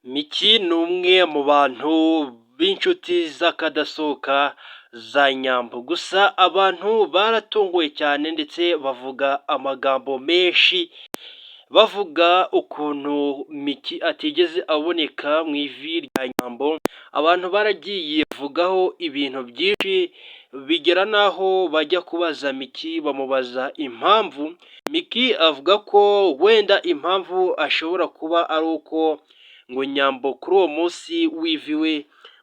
Micky ni umwe mu bantu b'inshuti z'akadasohoka za Nyambo, gusa abantu baratunguwe cyane ndetse bavuga amagambo menshi, bavuga ukuntu Micky atigeze aboneka mu ivi rya Nyambo. Abantu baragiye bavugaho ibintu byinshi, bigera n'aho bajya kubaza Micky, bamubaza impamvu. Micky avuga ko wenda impamvu ashobora kuba ari uko ngo Nyambo kuri uwo munsi w'ivi we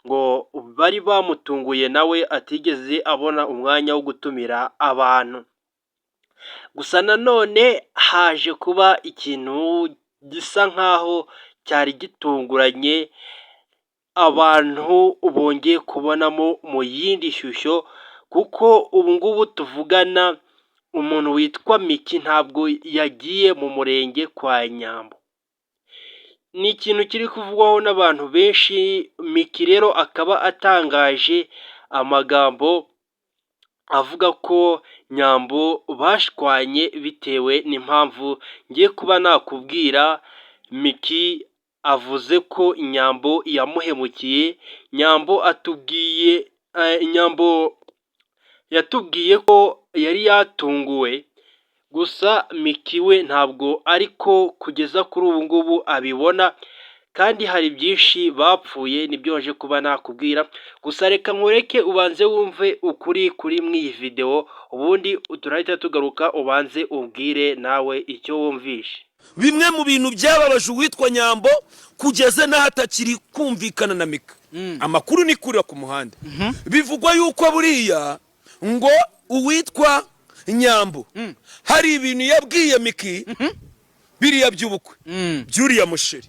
ngo bari bamutunguye, nawe atigeze abona umwanya wo gutumira abantu. Gusa nanone haje kuba ikintu gisa nkaho cyari gitunguranye, abantu bongeye kubonamo mu yindi shusho, kuko ubu ngubu tuvugana umuntu witwa Micky ntabwo yagiye mu murenge kwa Nyambo. Ni ikintu kiri kuvugwaho n'abantu benshi. Micky rero akaba atangaje amagambo avuga ko Nyambo bashwanye bitewe n'impamvu ngiye kuba nakubwira. Micky avuze ko Nyambo yamuhemukiye. Nyambo atubwiye, Nyambo yatubwiye ko yari yatunguwe, gusa Micky we ntabwo ariko kugeza kuri ubu ngubu abibona, kandi hari byinshi bapfuye, nibyo nje kuba nakubwira. Gusa reka nkureke ubanze wumve ukuri kuri muri iyi videwo, ubundi turahita tugaruka ubanze ubwire nawe icyo wumvishe. Bimwe mu bintu byababaje uwitwa Nyambo kugeza n'aho atakiri kumvikana na Mika, amakuru ni kurira ku muhanda, bivugwa yuko buriya ngo uwitwa Nyambo hari ibintu yabwiye Miki, biriya by'ubukwe by'uriya musheri,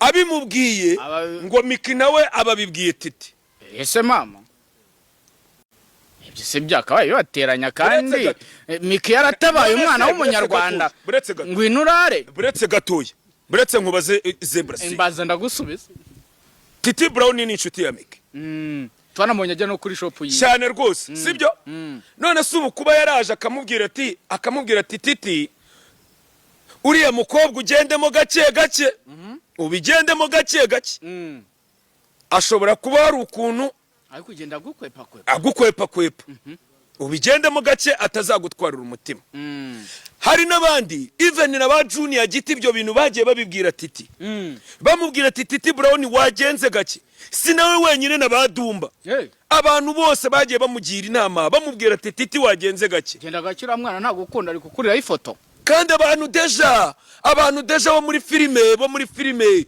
abimubwiye ngo Miki nawe ababibwiye Titi. Ese mama, ibyo se byakabaye bibateranya kandi Buretse gato. Miki yaratabaye None se, umwana buretse w'umunyarwanda. gatoya, buretse gato. Ngwino urare. Buretse gatoya, buretse nkubaze, Zebra si Mbaza ndagusubiza. Titi Brown ni inshuti ya Miki. Twanamubonye ajya no kuri shop yiwe. Cyane rwose, sibyo? None se ubu kuba yaraje akamubwira ati: "Titi, uriya mukobwa ugendemo gake gake, ubigendemo gake gake," ashobora kuba hari ukuntu ari kugenda agukwepa kwepa. Agukwepa kwepa, ubigendemo gake atazagutwarira umutima. Hari n'abandi, even na ba Junior Giti, ibyo bintu bagiye babibwira Titi, bamubwira ati: "Titi Brown, wagenze gake." Si nawe wenyine, na ba Dumba, Hey, abantu bose bagiye bamugira inama, bamubwira ati: "Titi, wagenze gake." Genda gake, uriya mwana ntabwo ukunda, ari kukuriraho ifoto. Kandi abantu déjà bo muri filime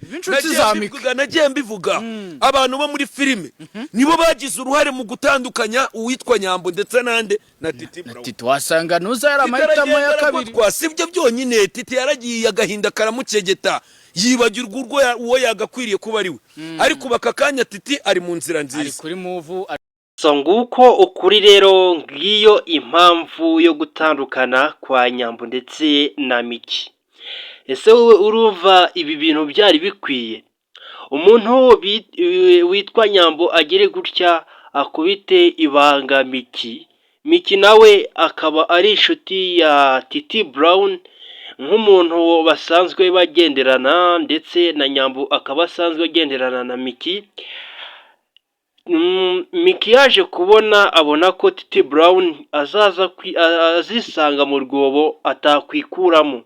B'inshuti nagiye za Mika. mbivuga, nagiye mbivuga, abantu bo muri filime nibo bagize uruhare mu gutandukanya uwitwa Nyambo ndetse nande na Titi Brown. Titi wasanga nuza yari amahitamo ya Titi kabiri. Aragotwa. Si byo byonyine, Titi yaragiye agahinda karamukegeta, yibagirwa uwo yagakwiriye kuba ari we, ariko ubu aka kanya Titi ari mu nzira Ari nziza. kuri move. So nguko ukuri rero, ngiyo impamvu yo gutandukana kwa Nyambo ndetse na Micky. Ese wowe urumva ibi bintu byari bikwiye? Umuntu witwa Nyambo agere gutya akubite ibanga Micky, Micky nawe akaba ari inshuti ya Titi Brown nk'umuntu basanzwe bagenderana, ndetse na Nyambo akaba asanzwe agenderana na Micky. Micky yaje kubona, abona ko Titi Brown azaza azisanga mu rwobo atakwikuramo.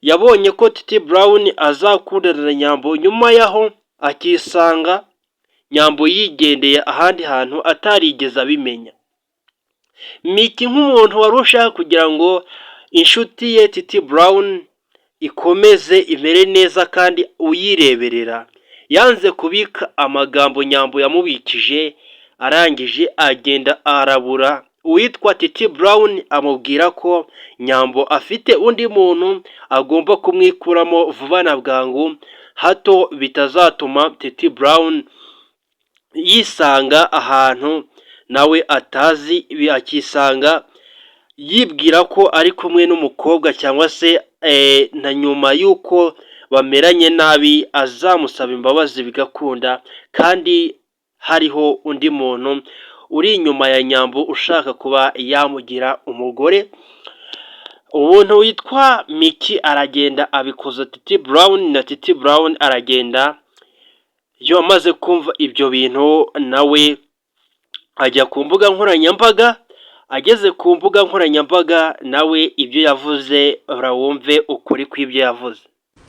Yabonye ko Titi Brown azakundana na Nyambo, nyuma yaho akisanga Nyambo yigendeye ahandi hantu atarigeze abimenya. Micky nk'umuntu wari ushaka kugira ngo inshuti ye Titi Brown ikomeze imere neza kandi uyireberera, yanze kubika amagambo Nyambo yamubikije, arangije agenda arabura uwitwa Titi Brown, amubwira ko Nyambo afite undi muntu, agomba kumwikuramo vuba na bwangu, hato bitazatuma Titi Brown yisanga ahantu nawe atazi, akisanga yibwira ko ari kumwe n'umukobwa, cyangwa se na nyuma y'uko bameranye nabi azamusaba imbabazi bigakunda, kandi hariho undi muntu uri inyuma ya Nyambo ushaka kuba yamugira umugore. Umuntu witwa Miki aragenda abikoza Titi Brown, na Titi Brown aragenda, iyo amaze kumva ibyo bintu nawe ajya ku mbuga nkoranyambaga. Ageze ku mbuga nkoranyambaga nawe ibyo yavuze, urawumve ukuri kw'ibyo yavuze.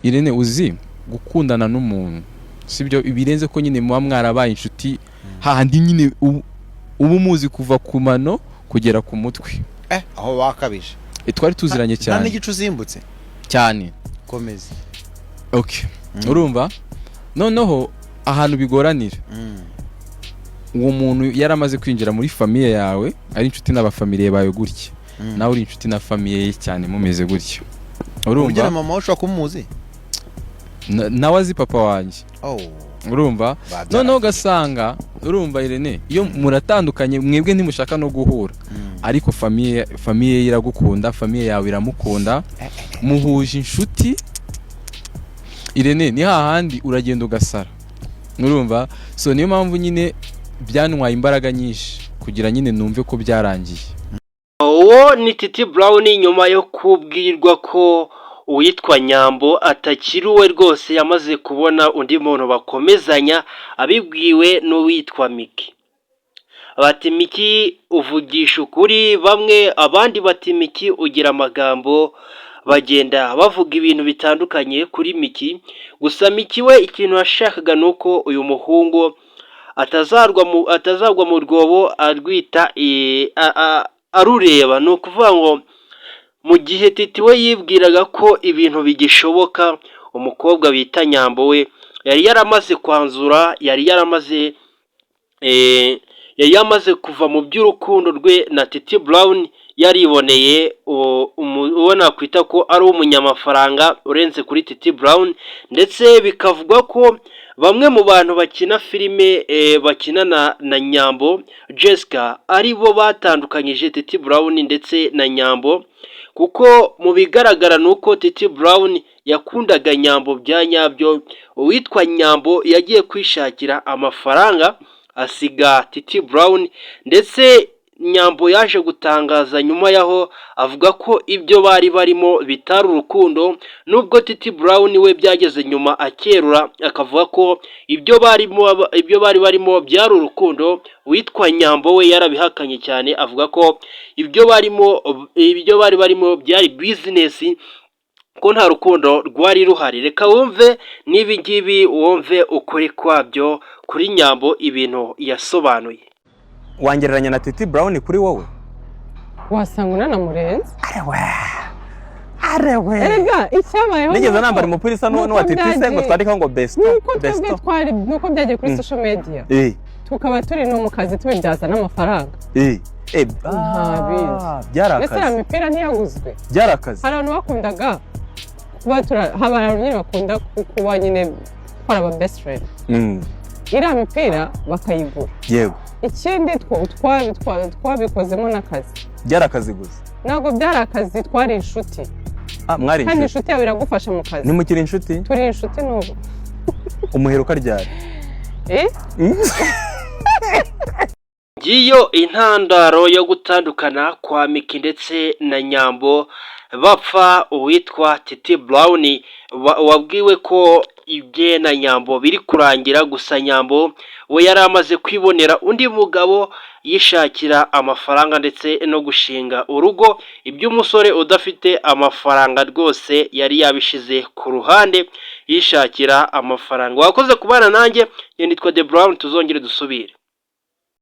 Irene, uzi gukundana n'umuntu, sibyo? Birenze ko nyine muba mwarabaye inshuti, hahandi nyine uba umuzi kuva ku mano kugera ku mutwe. Aho bakabije. Twari tuziranye Nta cyane. n'igice usimbutse. Cyane. Komeza. Okay, urumva noneho ahantu bigoranira, uwo muntu yaramaze kwinjira muri famille yawe, ari inshuti n'abafamiliye bawe gutya, nawe uri inshuti na famille ye cyane, mumeze gutya, Ugira urumva? Mama we ushobora kumuzi. Nawe azi papa wanjye. Oh. Urumva? Babyara. Noneho ugasanga, urumva Irene, iyo muratandukanye mwebwe ntimushaka no guhura, ariko famille ye iragukunda, famille yawe iramukunda, muhuje inshuti. Irene, ni hahandi uragenda ugasara, urumva? So niyo mpamvu nyine byantwaye imbaraga nyinshi kugira nyine numve ko byarangiye. Uwo ni Titi Brown nyuma yo kubwirwa ko uwitwa Nyambo atakiri uwe rwose, yamaze kubona undi muntu bakomezanya, abibwiwe n'uwitwa Miki. Bati: "Miki uvugisha ukuri", bamwe, abandi bati: "Miki ugira amagambo". Bagenda bavuga ibintu bitandukanye kuri Miki. Gusa Miki we ikintu yashakaga ni uko uyu muhungu atazagwa mu rwobo arwita arureba. Ni ukuvuga ngo mu gihe Titi we yibwiraga ko ibintu bigishoboka, umukobwa bita Nyambo we yari yaramaze kwanzura, yari yamaze kuva mu by'urukundo rwe na Titi Brown, yariboneye uwo nakwita ko ari umunyamafaranga urenze kuri Titi Brown. Ndetse bikavugwa ko bamwe mu bantu bakina filime bakinana na Nyambo Jessica ari bo batandukanyije Titi Brown ndetse na Nyambo, kuko mu bigaragara ni uko Titi Brown yakundaga Nyambo bya nyabyo. Uwitwa Nyambo yagiye kwishakira amafaranga asiga Titi Brown. Ndetse Nyambo yaje gutangaza nyuma yaho, avuga ko ibyo bari barimo bitari urukundo, nubwo Titi Brown we byageze nyuma akerura akavuga ko ibyo bari barimo byari urukundo. Uwitwa Nyambo we yarabihakanye cyane, avuga ko ibyo bari barimo byari business, ko nta rukundo rwari ruhari. Reka wumve n'ibi ngibi, wumve ukuri kwabyo kuri Nyambo, ibintu yasobanuye. Wangereranya na Titi Brown kuri wowe? Wasanga unanamurenze. Arewe, arewe! Erega icyabayeho Nigeze nuko nambara umupira isa nuko n'uwa Titi se ngo twandikeho ngo besto? Nuko twebwe Besto. twari, nuko byagiye kuri social media, tukaba turi no mu kazi tubibyaza n'amafaranga. Nta bindi. Byari Ndetse iriya akazi. mipira ntiyaguzwe. Byari akazi. Hari abantu bakundaga kuba hari abantu nyine bakunda kuba nyine gukora aba best friend, iriya mipira bakayigura. Ikindi twabikozemo n'akazi. Byari akazi gusa. Ntabwo byari akazi, twari inshuti. Ah, mwari Kandi inshuti. inshuti yawe iragufasha mu kazi. Ntimukiri inshuti? Turi inshuti n'ubu. Umuheruka ryari? Eh? Ngiyo intandaro yo gutandukana kwa Miki ndetse na Nyambo, bapfa uwitwa Titi Brown wabwiwe ko ibye na Nyambo biri kurangira. Gusa Nyambo we yari amaze kwibonera undi mugabo, yishakira amafaranga ndetse no gushinga urugo. Iby'umusore udafite amafaranga rwose yari yabishize ku ruhande, yishakira amafaranga. Wakoze kubana nanjye, nitwa The Brown, tuzongere dusubire.